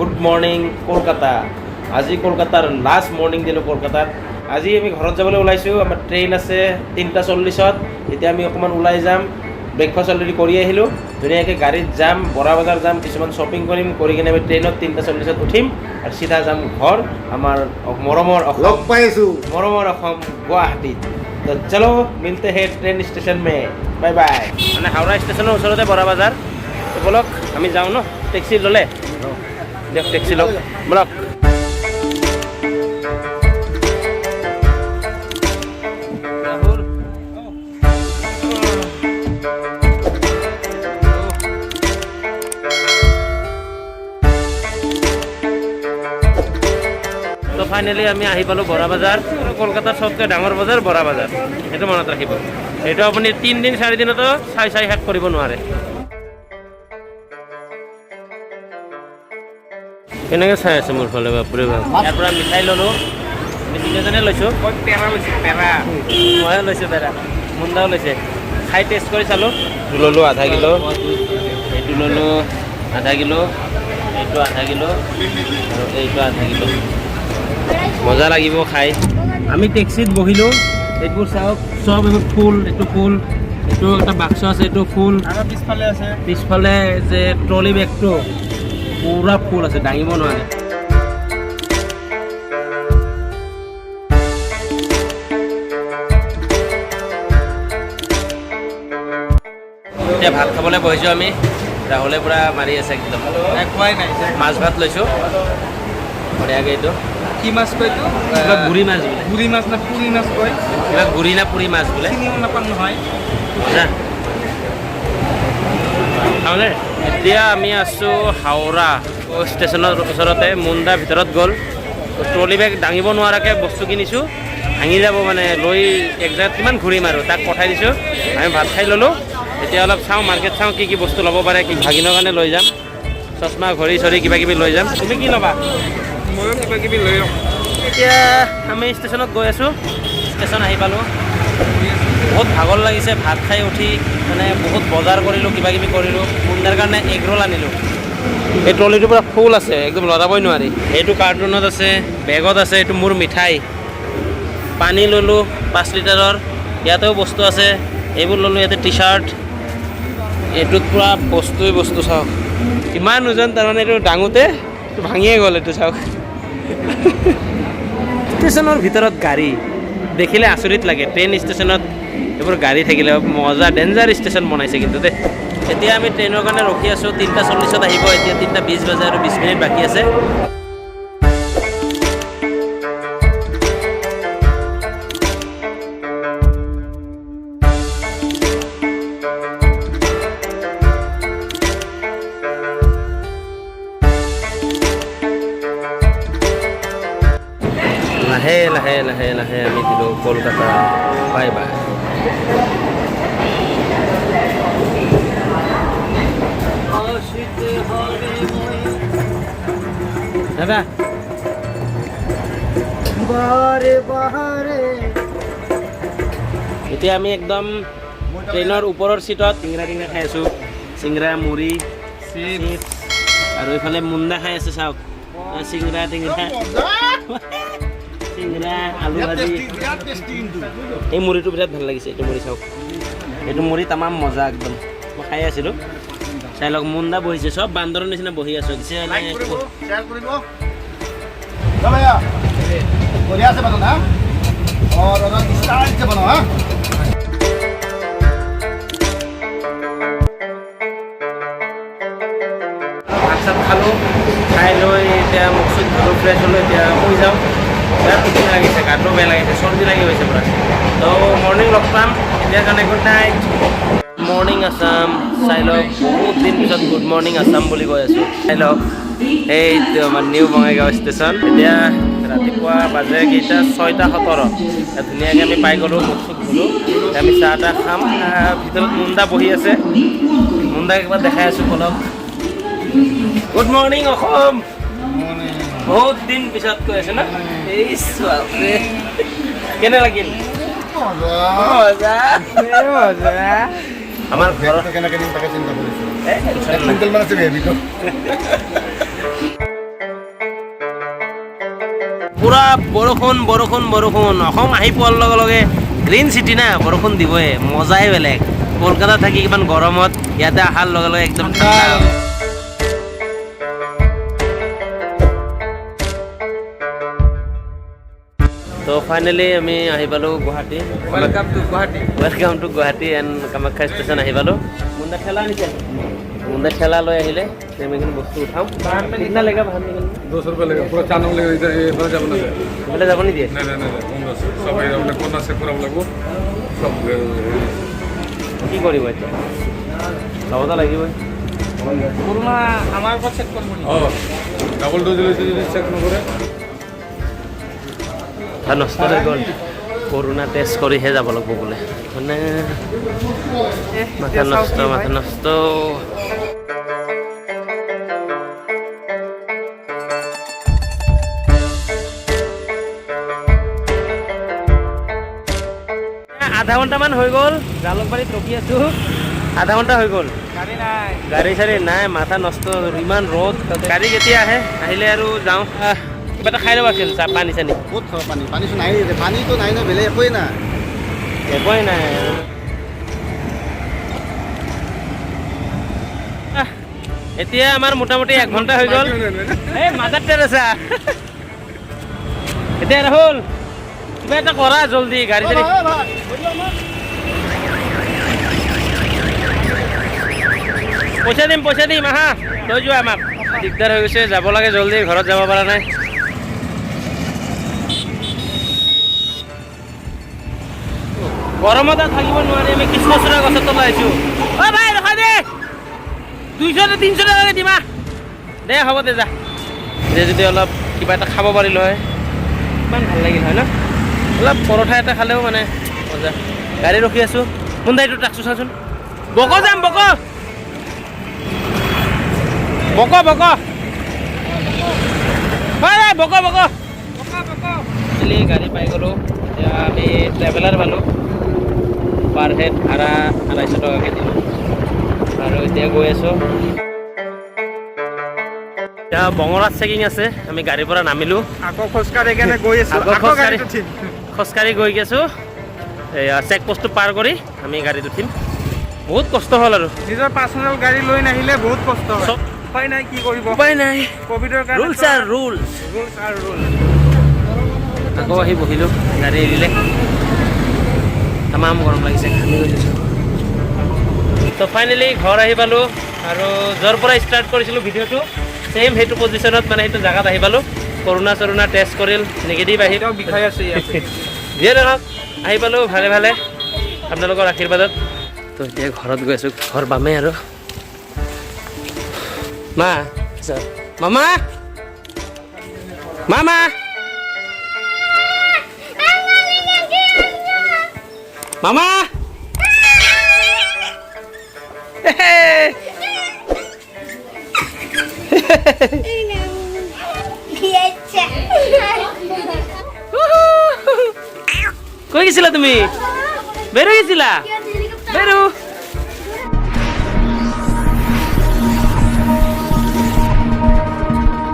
Good morning Kolkata. আজি কলকাতাৰ last morning দিলোঁ কলকাতাত। আজি আমি ঘৰত যাবলৈ ওলাইছোঁ। আমাৰ ট্ৰেইন আছে 3টা 40ত। এতিয়া আমি অকণমান ওলাই যাম। ব্ৰেকফাষ্ট অলৰেডি কৰি আহিলোঁ। ধুনীয়াকৈ গাড়ীত যাম, বৰা বজাৰ যাম, কিছুমান শ্বপিং কৰিম, কৰি কিনে আমি ট্ৰেইনত 3টা 40ত উঠিম আৰু চিধা যাম ঘৰ, আমাৰ মৰমৰ অসম। লগ পাইছো। মৰমৰ অসম গুৱাহাটীত। তো চলো, मिलते हैं ট্ৰেইন ষ্টেচন মে, বাই বাই। মানে হাওৰা ষ্টেচনৰ ওচৰতে বৰা বজাৰ। তো ব'লক, আমি যাওঁ ন। টেক্সি ল'লে দিয়ক, টেক্সি লওক, ব'লক। ৰাহুল। তো ফাইনেলি আমি আহি পালোঁ বৰা বজাৰ। কলকাতাৰ চবতকৈ ডাঙৰ বজাৰ বৰা বজাৰ, সেইটো মনত ৰাখিব। সেইটো আপুনি 3 দিন 4 দিনতো চাই চাই শেষ কৰিব নোৱাৰে। কেনেকৈ চাই আছে মোৰ ফালে, বাপৰে বাপ! ইয়াৰ পৰা মিঠাই ল'লোঁ, আমি তিনিজনে লৈছোঁ। মই পেৰা লৈছোঁ, পেৰা। ময়ো লৈছোঁ পেৰা, মুন্দাও লৈছে। খাই টেষ্ট কৰি চালোঁ। এইটো ল'লোঁ আধা কিলো, এইটো ল'লোঁ আধা কিলো, এইটো আধা কিলো আৰু এইটো আধা কিলো। মজা লাগিব খাই। আমি টেক্সিত বহিলোঁ। এইবোৰ চাওক, চব এইবোৰ ফুল। এইটো ফুল, এইটো এটা বাক্স আছে, এইটো ফুল। আৰু পিছফালে আছে। পিছফালে যে ট্ৰলি বেগটো পুৰা ফুল আছে, দাঙিব নোৱাৰে। এতিয়া ভাত খাবলৈ বহিছোঁ আমি। ৰাহুলে পূৰা মাৰি আছে একদম। নাই, খোৱাই নাই। মাছ ভাত লৈছোঁ বঢ়িয়াকৈ। এইটো কি মাছ কয় এইটো? কিবা গুৰি মাছ বোলে। গুৰি মাছ না পুৰি মাছ কয়? কিবা গুৰি না পুৰি মাছ বোলে। চিনিও নাপাম নহয়। মজা। খাওঁনে? এতিয়া আমি আছোঁ হাওৰা ষ্টেচনৰ ওচৰতে। মুণ্ডা ভিতৰত গ'ল। ট্ৰলি বেগ দাঙিব নোৱাৰাকৈ বস্তু কিনিছোঁ, ভাঙি যাব মানে। লৈ এক জেগাত কিমান ঘূৰিম আৰু, তাক পঠাই দিছোঁ। আমি ভাত খাই ল'লোঁ। এতিয়া অলপ চাওঁ, মাৰ্কেট চাওঁ, কি কি বস্তু ল'ব পাৰে, কি ভাগিনৰ কাৰণে লৈ যাম। চশমা, ঘড়ী চড়ী কিবা কিবি লৈ যাম। তুমি কি ল'বা? ময়ো কিবা কিবি লৈ ল'ম। এতিয়া আমি ষ্টেচনত গৈ আছোঁ। ষ্টেচন আহি পালোঁ। বহুত ভাগৰ লাগিছে ভাত খাই উঠি। মানে বহুত বজাৰ কৰিলোঁ, কিবা কিবি কৰিলোঁ। মুণ্ডাৰ কাৰণে এগ ৰোল আনিলোঁ। এই ট্ৰলিটো পূৰা ফুল আছে, একদম লৰাবই নোৱাৰি। এইটো কাৰ্টুনত আছে, বেগত আছে। এইটো মোৰ মিঠাই। পানী ল'লোঁ 5 লিটাৰৰ। ইয়াতেও বস্তু আছে, এইবোৰ ল'লোঁ। ইয়াতে টি চাৰ্ট। এইটোত পূৰা বস্তুৱেই বস্তু। চাওক, ইমান ওজন, তাৰমানে এইটো দাঙোতে এইটো ভাঙিয়ে গ'ল। এইটো চাওক। ষ্টেচনৰ ভিতৰত গাড়ী দেখিলে আচৰিত লাগে। ট্ৰেইন ষ্টেচনত এইবোৰ গাড়ী থাকিলে মজা। ডেঞ্জাৰ ষ্টেচন বনাইছে কিন্তু দেই। এতিয়া আমি ট্ৰেইনৰ কাৰণে ৰখি আছোঁ। 3টা 40ত আহিব। এতিয়া 3টা 20 বাজে আৰু 20 মিনিট বাকী আছে। লাহে লাহে লাহে লাহে আমি দিলোঁ কলকাতা বাই বাই। দাদা। বাৰে বাৰে। এতিয়া আমি একদম ট্ৰেইনৰ ওপৰৰ চিটত চিংৰা টিংৰা খাই আছোঁ, চিংৰা, মুড়ি, চিপছ। আৰু এইফালে মুণ্ডা খাই আছে, চাওক। চিংৰা টিংৰা, চিংৰা, আলু ভাজি। বিৰাট টেষ্টি কিন্তু। এই মুড়িটো বিৰাট ভাল লাগিছে। এইটো মুড়ি চাওক, এইটো মুড়ি তামাম মজা একদম। মই খাই আছিলোঁ। চাই লওক, মুণ্ডা বহিছে। চব বান্দৰৰ নিচিনা বহি আছোঁ। লাইক কৰিব, শ্বেয়াৰ কৰিব। लो भैया, बढ़िया से बनाना और स्टाइल से बनाओ, हाँ। ভাত চাত খালোঁ। খাই লৈ এতিয়া মুখ চুখ ধুলোঁ, ফ্ৰেছ হ'লোঁ। এতিয়া শুই যাওঁ। বিৰাট টোপনি লাগিছে, গাটো বেয়া লাগিছে, চৰ্দি লাগি গৈছে পূৰা। তো মৰ্ণিং লগ পাম। এতিয়াৰ কাৰণে গুড নাইট। মৰ্ণিং আছাম। চাই লওক, বহুত দিন পিছত গুড মৰ্ণিং আছাম বুলি কৈ আছোঁ। চাই লওক, এইটো আমাৰ নিউ বঙাইগাঁও ষ্টেচন। এতিয়া ৰাতিপুৱা বাজে কেইটা? 6টা 17। ধুনীয়াকৈ আমি পাই গ'লোঁ। মুখ চুখ ধুলোঁ। এতিয়া আমি চাহ তাহ খাম। ভিতৰত মুণ্ডা বহি আছে। মুণ্ডাক একবাৰ দেখাই আছোঁ, বলক। Good morning Assam. বহুত দিন পিছত কৈ আছে ন। এই বাপৰে, কেনে লাগিল? মজা, মজা। আমাৰ ঘৰৰ কেনেকে দিম তাকে চিন্তা কৰিছোঁ। এই টেনচন এক নাই। কুইণ্টেল মান আছে বেবীটো। পূৰা বৰষুণ বৰষুণ বৰষুণ। অসম আহি পোৱাৰ লগে লগে গ্ৰীণ চিটি না, বৰষুণ দিবই, মজাই বেলেগ। কলকাতাত থাকি কিমান গৰমত, ইয়াতে অহাৰ লগে লগে একদম ঠাণ্ডা। তো ফাইনেলি আমি আহি পালোঁ Guwahati. Welcome to Guwahati. Welcome to Guwahati and Kamakhya station আহি পালোঁ। মুন্দা ঠেলা আনিছে, মুন্দা ঠেলা লৈ আহিলে আমি এইখিনি বস্তু উঠাওঁ। কিতনা লেগা বাহান নিকলনে? 200 रुपये लगेगा पूरा 4 नंबर लगेगा। इधर ये যাব না। এইফালে যাব নিদিয়ে। নাই নাই নাই নাই, বন্ধ আছে সব। এই মানে কোন আছে পুরা লাগবো সব। কি কৰিব এতিয়া, যাবতো লাগিবই। কৰোণা আমাৰ পৰা চেক কৰিব নেকি? ও ডাবল ডোজ লৈছে যদি চেক নকৰে। মাথা নষ্ট হৈ গ'ল। কৰোণা টেষ্ট কৰিহে যাব লাগিব বোলে, মানে মাথা নষ্ট, মাথা নষ্ট। আধা ঘণ্টামান হৈ গ'ল, জালুকবাৰীত ৰখি আছো, আধা ঘণ্টা হৈ গ'ল। গাড়ী নাই। গাড়ী চাড়ী নাই, মাথা নষ্ট, ইমান ৰ'দ। গাড়ী কেতিয়া আহে, আহিলে আৰু যাওঁ। কিবা এটা খাই ল'ব আছিল, চাহ পানী চানী। ক'ত খাব পানী? পানীচোন নাই, পানীটো নাই ন, বেলেগ একোৱেই নাই। একোৱেই নাই। এতিয়া আমাৰ মোটামুটি এক ঘণ্টা হৈ গ'ল। এই মাদাৰ টেৰেছা। এতিয়া ৰাহুল, কিবা এটা কৰা জলদি, গাড়ী চাড়ী। পইচা দিম, পইচা দিম, আহা লৈ যোৱা আমাক। দিগদাৰ হৈ গৈছে, যাব লাগে জলদি, ঘৰত যাব পৰা নাই। গৰমত আৰু থাকিব নোৱাৰি, আমি কৃষ্ণচূড়া গছৰ তলত আহিছোঁ। অ ভাই, ৰখা দে, 200 300 টকাকে দিম, আহ। দে, হ'ব দে, যা। এতিয়া যদি অলপ কিবা এটা খাব পাৰিলোঁ হয়, ইমান ভাল লাগিল হয় ন? অলপ পৰঠা এটা খালেও মানে মজা। গাড়ী ৰখি আছোঁ। মুন্দা, এইটো ট্ৰাকটো চাচোন। বক যাম, বক বক বক, হয় বক বক। ফাইনেলি গাড়ী পাই গ'লোঁ। এতিয়া আমি ট্ৰেভেলাৰ পালোঁ। পাৰ হেড ভাড়া 250 টকাকৈ দিলোঁ আৰু এতিয়া গৈ আছোঁ। এতিয়া বঙৰাত চেকিং আছে, আমি গাড়ীৰ পৰা নামিলোঁ। আকৌ খোজকাঢ়ি কেনে গৈ আছো। আকৌ আকৌ খোজকাঢ়ি। গাড়ীত উঠিম। খোজকাঢ়ি গৈ আছোঁ। এয়া চেক পষ্টটো পাৰ কৰি আমি গাড়ীত উঠিম। বহুত কষ্ট হ'ল আৰু। নিজৰ পাৰ্চনেল গাড়ী লৈ নাহিলে বহুত কষ্ট হয়। উপায় নাই, কি কৰিব? উপায় নাই। কভিডৰ কাৰণে। Rules are rules. Rules are rule. আকৌ আহি বহিলোঁ, গাড়ী এৰিলে। তামাম গৰম লাগিছে, ঘামি গৈছোঁ। তো ফাইনেলি ঘৰ আহি পালোঁ আৰু য'ৰ পৰা ষ্টাৰ্ট কৰিছিলোঁ ভিডিঅ'টো, ছেইম সেইটো পজিশ্যনত, মানে সেইটো জেগাত আহি পালোঁ। কৰোণা চৰোণা টেষ্ট কৰিল, নিগেটিভ আহিল। এতিয়াও বিষাই আছে ইয়াতে। যিয়ে নহওক, আহি পালোঁ ভালে ভালে আপোনালোকৰ আশীৰ্বাদত। তো এতিয়া ঘৰত গৈ আছোঁ, ঘৰ পামেই আৰু। মা, মামা, মামা, মামা। কই গেছিলা তুমি? বেৰো গেছিলা? বেৰো।